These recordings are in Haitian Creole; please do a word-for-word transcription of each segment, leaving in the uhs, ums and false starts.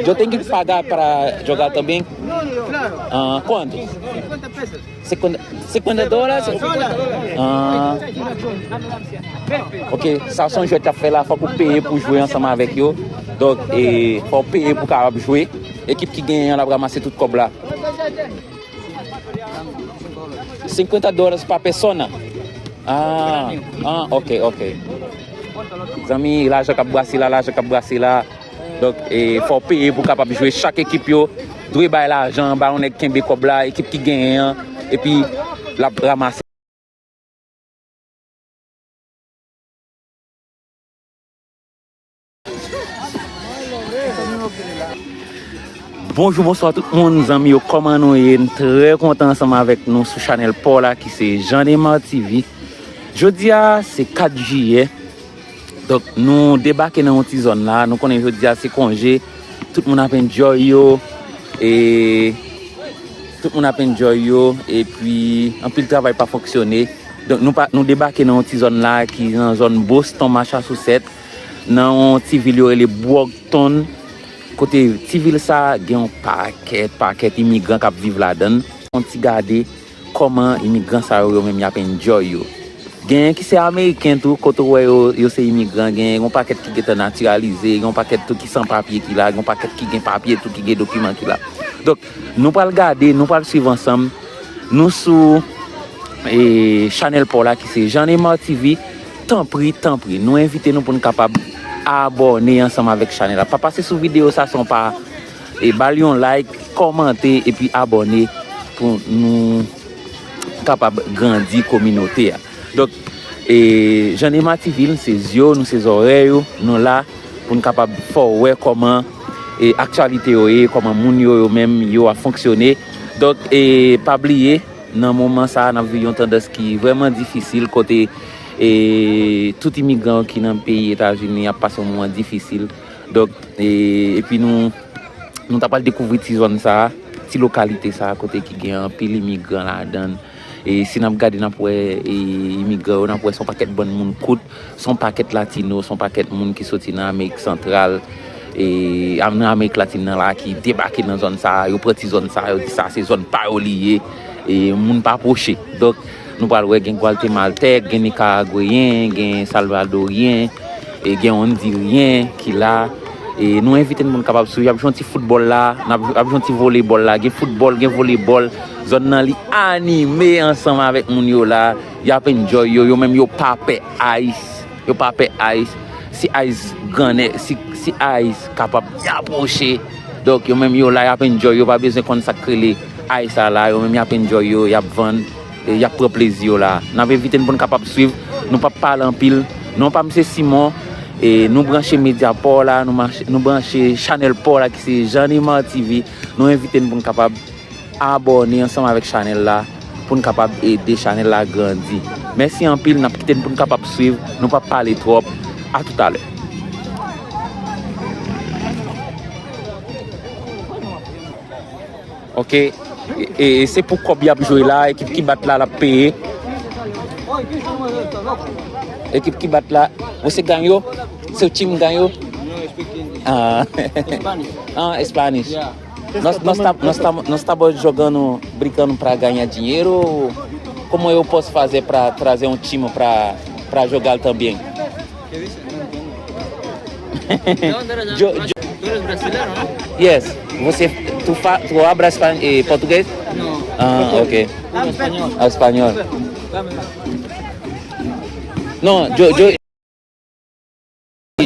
Yo tengo que pagar para jugar también. Ah, ¿cuánto? Cincuenta, cincuenta dólares? Ah. Ok, sa se yon jwèt y ap fè la, fòk ou peye pou jwe ansanm avèk yo. Donk, e, fò w peye pou kapab jwe. Ekip ki genyen an l ap ranmase tout kòb la. Cincuenta dólares pa persona. Ah, ah, ok, ok. Zanmi, lajan k ap brase la, lajan k ap brase la. Donk, e, fò w peye pou w kapab jwe. Chak ekip yo dwe bay lajan, ba yon nèg kenbe kòb la, ekip ki genyen an, epi l ap ranmase. Bonjou, bonswa tout moun, zanmi yo, kòman nou ye? M trè kontan ansanm avèk nou sou chanèl pa w la ki se Jean Neymar T V. Jodi a, se kat jiyè. Donk, nou debake nan yon ti zòn la. Nou konnen jodi a se konje. Tout moun ap enjoy yo. E tout moun ap enjoy yo. Epi, anpil travay pa fonksyone. Donk, nou pa, nou debake nan yon ti zòn la ki nan zòn Boston, Massachusetts, nan yon ti vil yo rele Brockton. Kote ti vil sa a gen yon pakèt, pakèt imigran k ap viv ladan l. Yon ti gade kòman imigran sa yo, yo menm, y ap enjoy yo. Genyen ki se ameriken tou, kote w wè yo, yo se imigran, genyen yon pakèt ki gentan natiralize, gen yon pakèt tou ki san papye ki la, gen yon pakèt ki gen papye tou, ki gen dokiman ki la. Donk, nou pral gade, nou pral swiv ansanm. Nou sou, e, chanèl pa w la ki se Jean Neymar T V. Tanpri, tanpri, nou envite nou pou n kapab abòne ansanm avèk chanèl la. Pa pase sou videyo sa san w pa, e, ba l yon like, kòmante epi abòne pou nou kapab grandi kominote a. Donk, e, Jean Neymar T V, se zye w, nou se zòrèy ou, nou la pou n kapab fè w wè kòman, e, aktyalite yo ye, kòman moun yo, yo menm, yo ap fonksyone. Donk, e, pa bliye, nan moman sa a, n ap viv yon tandans ki vrèman difisil, kote, e, tout imigran ki nan peyi Etazini ap pase yon moman difisil. Donk, e, epi nou, nou ta pral dekouvri ti zòn sa a, ti lokalite sa a, kote ki gen anpil imigran ladan l. E si n ap gade, n ap wè, e, imigran yo, n ap wè se yon pakèt bann moun kout, se yon pakèt latino, se yon pakèt moun ki soti nan Amerik Santral, e, nan Amerik Latin nan la, ki debake nan zòn sa a, yo pran ti zòn sa a, yo di sa se zòn pa yo li ye, e, moun pa pwoche. Donk, nou pral wè gen gwatemaltèk, gen nikaragweyen, gen salvadoryen, e gen ondiryen ki la. E nou envite n pou n kapab swiv. Y ap jwe yon ti foutbòl la, n ap, ap jwe yon ti volebòl la, gen foutbòl, gen volebòl. Zòn nan li anime ansanm avèk moun yo la. Y ap enjoy yo, yo menm yo pa pè ice. Yo pa pè ice. Si ice grannè, si, si ice kapab apwoche. Donk yo menm yo la, y ap enjoy, yo pa bezwen konn sa k rele ice sa la, yo menm y ap enjoy yo, y ap vann. E, y ap pran plezi yo la. N ap envite n pou n kapab swiv. Nou p ap pale anpil. Non pa m se Simon. E, nou branche medya pa w la, nou, mache, nou branche chanèl pa w la ki se Jean Neymar T V. Nou envite n pou n kapab abòne ansanm avèk chanèl la, pou n kapab ede chanèl la grandi. Mèsi anpil, n ap kite n pou n kapab swiv. Nou p ap pale twòp. A toutalè. Ok. E, e, se pou kòb y ap jwe la, ekip ki bat la, l ap peye. Ekip ki bat la, você ganhou? Seu time ganhou? Ah, en Spanish. Nós, nós, tá, nós, tá, nós tava jogando, brincando para ganhar dinheiro. Como eu posso fazer para trazer um time para para jogar também? Yo, yo, yes, você, tu, fa, tu hablas espa, eh, português? No. Ah, ok. Puro español. Ah, español. No, yo, yo,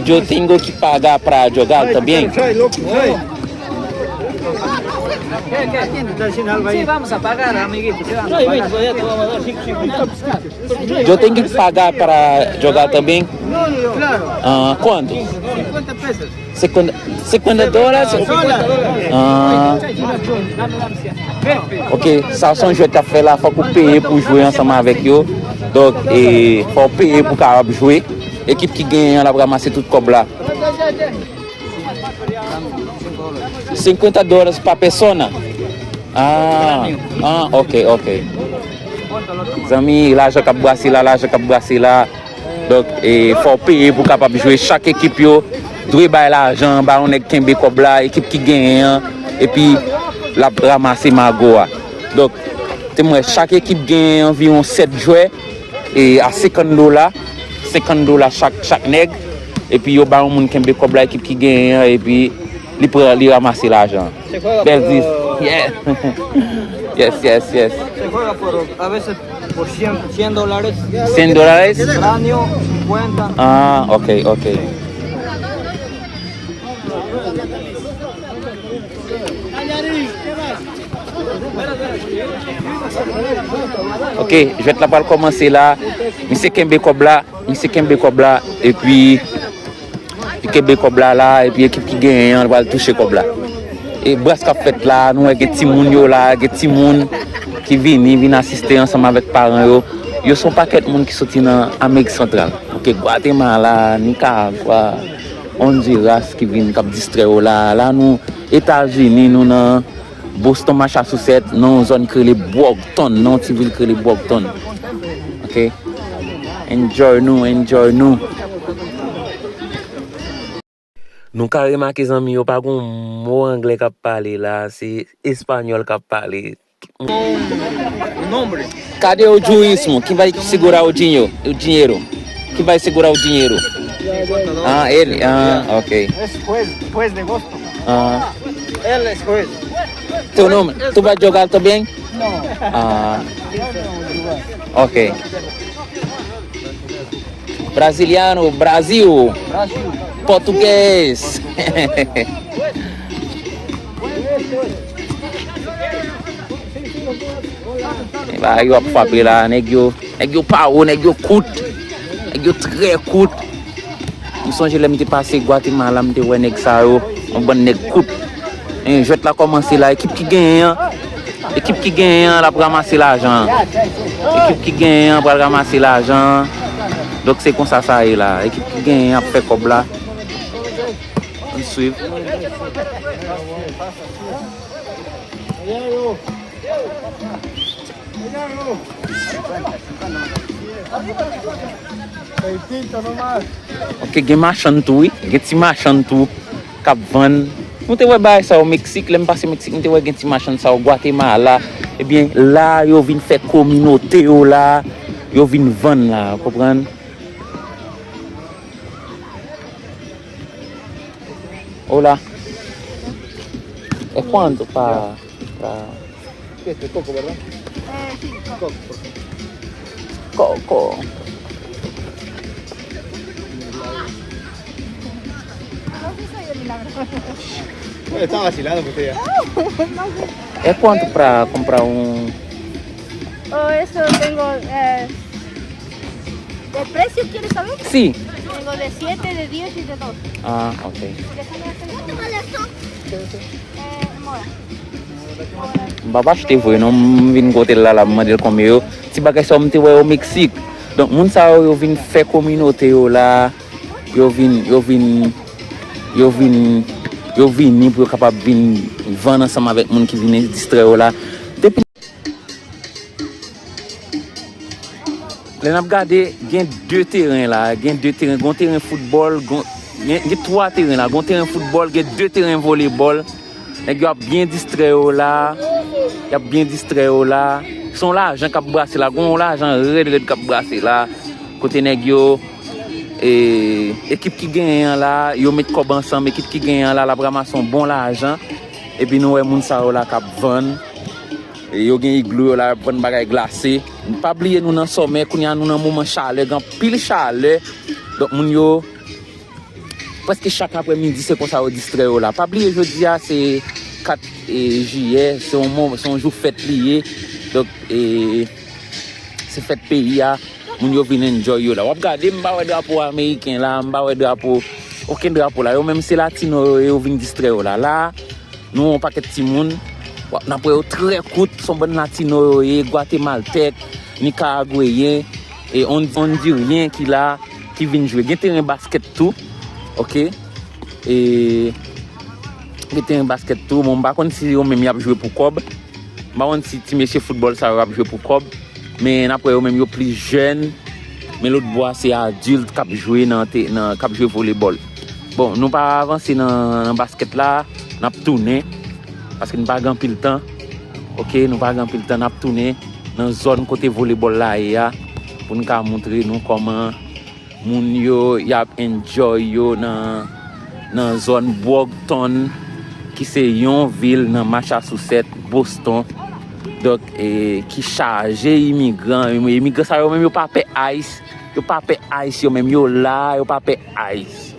yo tengo que pagar para jugar también. Sí, vamos a pagar, amiguito, sí, vamos a pagar. Yo tengo que pagar para jugar también. Ah, ¿cuánto? Cincuenta, cincuenta dólares? Ah. Ok, sa se yon jwèt y ap fè la, fòk ou peye pou jwe ansanm avèk yo. Donk, e, fò w peye pou kapab jwe. Ekip ki genyen an l ap ranmase tout kòb la. Cincuenta dólares pa persona. Ah, ah, ok, ok. Zanmi, lajan k ap brase la, lajan k ap brase la. Donk, e, fò w peye pou w kapab jwe. Chak ekip yo dwe bay lajan, ba yon nèg kenbe kòb la, ekip ki genyen an, epi l ap ranmase mago a. Donk, te m wè chak ekip genyen anviwon sèt jwè, e, a senkant dola, senkant dola chak, chak nèg, epi yo ba yon moun kenbe kòb la, ekip ki genyen an, epi li pran, li ranmase lajan. Bèl dis. Yeah. Yes, yes, yes. Se juega por, a veces por cien, cien dólares. Cien dólares? Cráneo, cincuenta. Ah, ok, ok. Ok, jwèt la pral kòmanse la. Misye kenbe kòb la, misye kenbe kòb la, epi li kenbe kòb la la, epi ekip ki genyen an pral touche kòb la. E bras k ap fèt la, nou wè gen timoun yo la, gen timoun ki vini, vin asiste ansanm avèk paran yo. Yo se yon pakèt moun ki soti nan Amerik Santral. Ok, Gwatemala, Nikaragwa, Ondiras ki vin, k ap distrè yo la. La nou Etazini, nou nan Boston, Massachusetts, nan yon zòn ki rele Brockton, nan yon ti vil ki rele Brockton. Ok? Enjoy nou, enjoy nou. Nou ka remake zanmi yo, pa gon mo anglè k ap pale la, se espanyòl k ap pale. Cadê o dízimo? Quem vai segurar o dinheiro? O dinheiro? Quem vai segurar o dinheiro? Ah, ele? Ah, ok. Es juez, juez de gosto. Ah. Él es juez. Teu nome? Tu vai jogar também? Não. Ah. Ok. Brasiliano, Brasil. Brasil. Português. E bagay yo ap frape la, nèg yo, nèg yo pa wo, nèg yo kout, nèg yo trè kout. M sonje lè m te pase Gwatemala, m te wè nèg sa yo, yon bann nèg kout. E jwèt la kòmanse la, ekip ki genyen an, ekip ki genyen an, l ap ranmase lajan an. Ekip ki genyen an pral ranmase lajan an. Donk se konsa sa ye la, ekip ki genyen an ap fè kòb la. Ann swiv. Ok, gen machann tou wi, gen ti machann tou k ap vann. Nou te wè bagay sa o Meksik, lè m pase Meksik, m te wè gen ti machann sa o Gwatemala. Ebyen, la yo vin fè kominote yo la, yo vin vann la, w konprann? Hola. ¿Es cuánto pa, pa? ¿Qué es esto? ¿Coco, verdad? Eh, sí, coco. Coco, por favor. Coco. No sé si soy de milagro. Bueno, estaba vacilando con usted ya. No sé. ¿Es cuánto para comprar un? Oh, eso tengo, eh, ¿De precio quieres saber? Sí. Tengo de siete, de diez y de dos. Ah, ok. ¿Cuánto vale esto? Eh, mora. M p ap achte vre non, m vin kote l la, la m mande l konbyen yo. Ti bagay sa yo m te wè o Meksik. Donk moun sa yo, yo vin fè kominote yo la, yo vin, yo vin, yo vin, yo vini pou yo kapab vin vann ansanm avèk moun ki vin distrè yo la. Depi Lè n ap gade, gen de teren la, gen de teren, gon teren foutbòl, gon, gen, gen twa teren la, gon teren foutbòl, gen de teren volebòl. Nèg yo ap byen distrè yo la, y ap byen distrè yo la. Se yon lajan k ap brase la, gon yon lajan rèd rèd k ap brase la. Kote nèg yo, e, ekip ki genyen an la, yo met kòb ansanm, ekip ki genyen an la, l ap ranmase yon bon lajan. Epi nou wè moun sa yo la k ap vann. E yo gen igloo yo la, y ap vann bagay glase. Pa bliye nou nan sòmè, kounye a nou nan moman chalè, gen anpil chalè. Donk moun yo, prèske chak aprèmidi, se konsa yo distrè yo la. Pa bliye jodi a, se kat, e, jiyè, se yon mo-, se yon jou fèt li ye. Donk, e, se fèt peyi a, moun yo vin enjoy yo la. W ap gade, m pa wè drapo ameriken la, m pa wè drapo, okenn drapo la. Yo menm se latino yo ye, yo vin distrè yo la. La, nou wè yon pakèt timoun, w ap, n ap wè yo trè kout, se yon bann latino yo ye, gwatemaltèk, nikaragweyen, e on-, ondiryen ki la, ki vin jwe. Gen teren baskèt tou, ok? E gen teren baskèt tou, bon, m pa konn si yo menm y ap jwe pou kòb. M pa konn si ti mesye foutbòl sa yo ap jwe pou kòb, men n ap wè yo menm yo plis jèn. Men lòt bò a se adilt k ap jwe nan, te- nan k ap jwe volebòl. Bon, nou pa avanse nan, nan baskèt la, n ap tounen, paske n pa gen anpil tan. Oke, nou pa gen anpil tan, n ap tounen nan zòn kote volebòl la ye a, pou n ka montre nou kòman moun yo, y ap enjoy yo nan, nan zòn Brockton, ki se yon vil nan Massachusetts, Boston. Donk, e, ki chaje imigran. Imigran sa yo menm, yo pa pè ICE. Yo pa pè ICE yo menm. Yo la, yo pa pè ICE.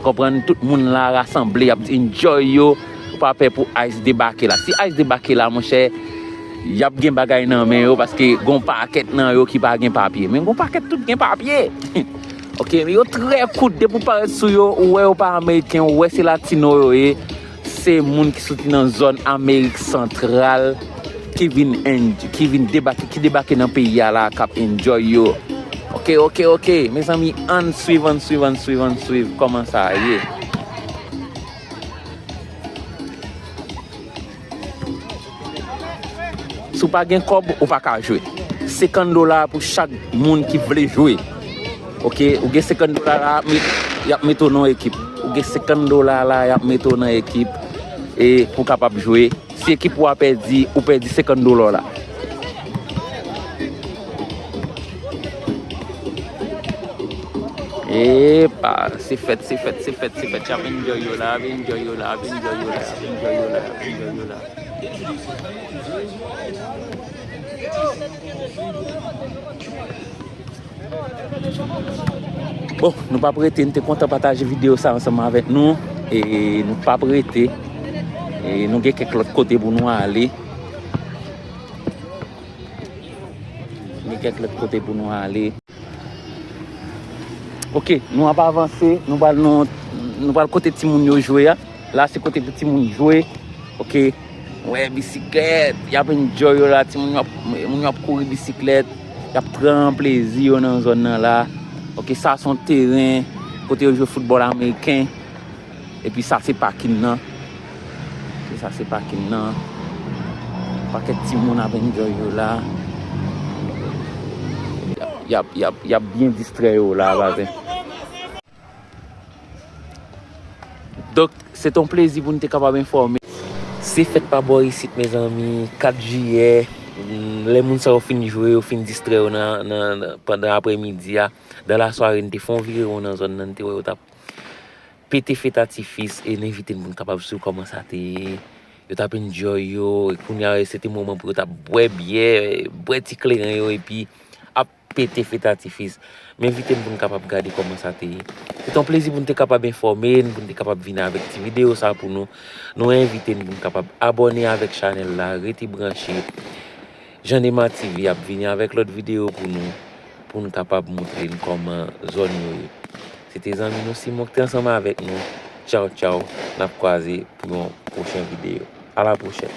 Konprann, tout moun la rasanble, y ap enjoy yo. Yo pa pè pou ICE debake la. Si ICE debake la, monchè, y ap gen bagay nan men yo, paske gon pakèt nan yo ki pa gen papye. Men gon pakèt tout gen papye. Oke, men yo trè kout, depi w parèt sou yo, ou wè yo pa ameriken, ou wè se latino yo ye. Se moun ki soti nan zòn Amerik Santral ki vin enj-, ki vin debake, ki debake nan peyi a la, k ap enjoy yo. Oke, oke, oke. Mezanmi, ann swiv, ann swiv, ann swiv, ann swiv kòman sa ye. Si w pa gen kòb, ou pa ka jwe. Senkant dola pou chak moun ki vle jwe. Oke, ou gen senkant dola la, met- y ap mete w nan ekip. Ou gen senkant dola la, y ap mete w nan ekip e pou w kapab jwe. Si ekip ou a pèdi, ou pèdi senkant dola w la. Epa, se fèt, se fèt, se fèt, se fèt. Y ap enjoy yo la, y ap enjoy yo la, y ap enjoy yo la, y ap enjoy yo la, y ap enjoy yo la. Bon, nou p ap rete, n te kontan pataje videyo sa ansanm avèk nou. E nou p ap rete. E nou gen kèk lòt kote pou nou ale. Nou gen kèk lòt kote pou nou ale. Oke, nou ap avanse. Nou pral, nou, nou pral kote timoun yo jwe a. La, se kote pou timoun jwe. Oke. Wè, bisiklèt. Y ap enjoy yo la. Timoun yo ap, moun yo ap kouri bisiklèt. Y ap pran plezi yo nan zòn nan la. Oke, sa se yon teren kote yo jwe foutbòl ameriken. Epi sa se pakin nan. Epi sa se pakin nan. Pakèt timoun ap enjoy yo la. Y ap, y ap, y ap, y ap byen distrè yo la, bazen. Donk, se t on plezi pou n te kapab enfòme. Se fèt pa bò isit, mezanmi, kat jiyè. Mm, lè moun sa yo fin jwe, yo fin distrè yo nan, nan, nan, pandan aprèmidi a, dan lasware, n te fè yon virewon nan zòn nan, n te wè yo t ap pete fetatifis e n envite n pou n kapab swiv kòman sa te ye. Yo t ap enjoy yo, e kounye a, se te moman pou yo t ap bwè byè, bwè ti kleren yo, epi ap pete fetatifis. M envite n pou n kapab gade kòman sa te ye. Se t on plezi pou n te kapab enfòme n, pou n te kapab vin avèk ti videyo sa pou nou. Nou envite n pou n kapab abòne avèk chanèl la, rete branche. Jean Neymar T V ap vini avèk lòt videyo pou nou, pou n kapab montre n kòman zòn yo ye. Se te zanmi nou Simon ki te ansanm avèk nou. Tchaw, tchaw. N ap kwaze pou yon pwochen videyo. A la pwochèn.